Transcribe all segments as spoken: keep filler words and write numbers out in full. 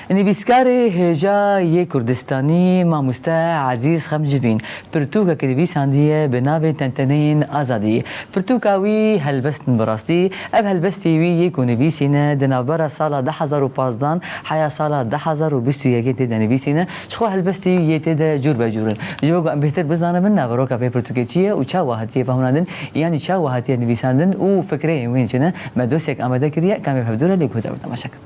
Nivîskarê hêja yê Kurdistanî, mamoste Ezîz Xemcivîn, pirtûkek nivîsandiye bi navê Tenteneyên Azadiyê. Pirtûka wî helbest in bi rastî. Ev helbestê wî yê ku nivîsîne di navbera sala du hezar û pazdeh an heya sala du hezar û bîst û yekê tê de nivîsîne. Jixwe helbestê wî yê tê de cûr be cûr in. Ji bo ku em bêhtir bizanibin naveroka vê pirtûkê çi ye û çawa hatiye vehnandin, yanî çawa hatiye nivîsandin û fikreyên wê çi ne, me dosyek amade kiriye, ka em ê bi hevdû re lê guhdar û temaşe kin.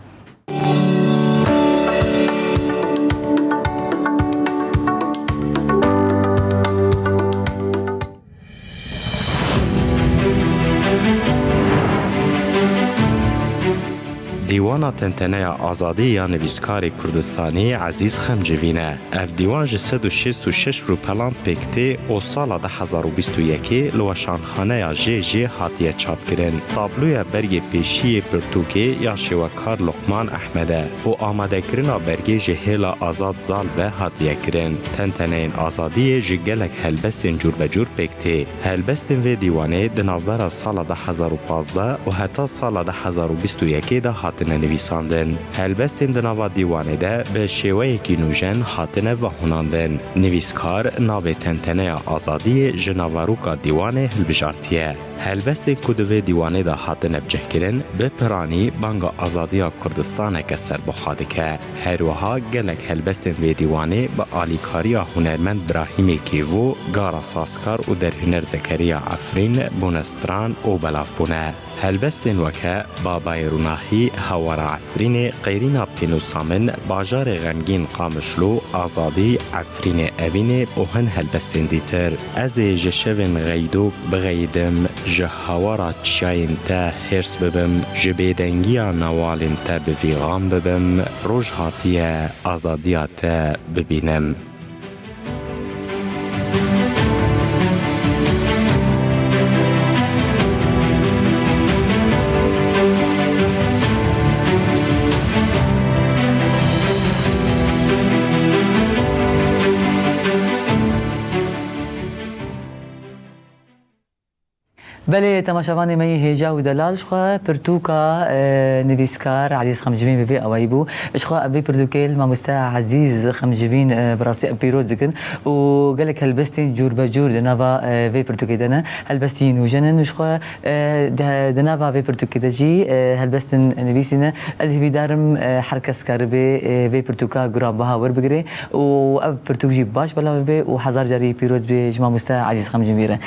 Dîwana Tenteneya Azadî ya nivîskarê Kurdistanî Ezîz Xemcivîn e. Ev dîwan ji sed û şêst û şeş rûpelan pêk tê û sala du hezar û bîst û yekê li weşanxaneya J J hatiye çapkirin. Tabloya bergê pêşî yê pirtûkê ya şêwekar Luqman Ehmed e û amadekirina bergê ji hêla Azad Zal ve hatiye kirin. Tenteneyên Azadiyê ji gelek helbestên cûrbecûr pêk tê. Helbestên vê dîwanê di navbera sala du hezar û pazdeh û heta sala du hezar û bîst û yekê de hatine nivîsandin. Helbestên di nava dîwanê de bi şêweyekî nûjen hatine vehûnandin. Nivîskar navê Tenteneya Azadiyê ji naveroka dîwanê hilbijartiye. Helbestên ku di vê dîwanê de hatine bicihkirin, bi piranî banga azadiya Kurdistaneke serbixwe dike. Her wiha gelek helbestên vê dîwanê bi alîkariya hunermend Brahîmê Kêvo, Gara Sazkar û derhuner Zekeriya Efrîn bûne stran û belav bûne. Helbestên weke Babayê Rûnahî, Hawara Efrînê, Qeyrîna Pênûsa Min, Bajarê Xemgîn Qamişlo, Azadî, Efrînê Evînê û hin helbestên dîtir. Ez ê ji şevên xeydok bixeyidim, ji hawara çiyayên te hêrs bibim, ji bêdengiya newalên te bi fîxan bibim, roj hatiye azadiya te bibînim. Belê, temaşevanê me yê hêja û delal, jixwe pirtûka, e, nivîskar Ezîz Xemcivîn bi vê awayî bû. Jixwe ev vê pirtûkê li mamoste Ezîz Xemcivîn, e, bi rastî ev pîroz dikin û gelek helbestên cûrbecûr di nava, e, vê pirtûkê de ne. Helbestî nûjen in û jixwe, e, di, di nava vê pirtûkê de jî, e, helbestên nivîsî ne. Ez hêvîdar im, e, her kes karibe, e, vê pirtûka giranbiha werbigire û ev pirtûk jî baş belav bibe û hezar carî pîroz bê ji mamoste Ezîz Xemcivîn re.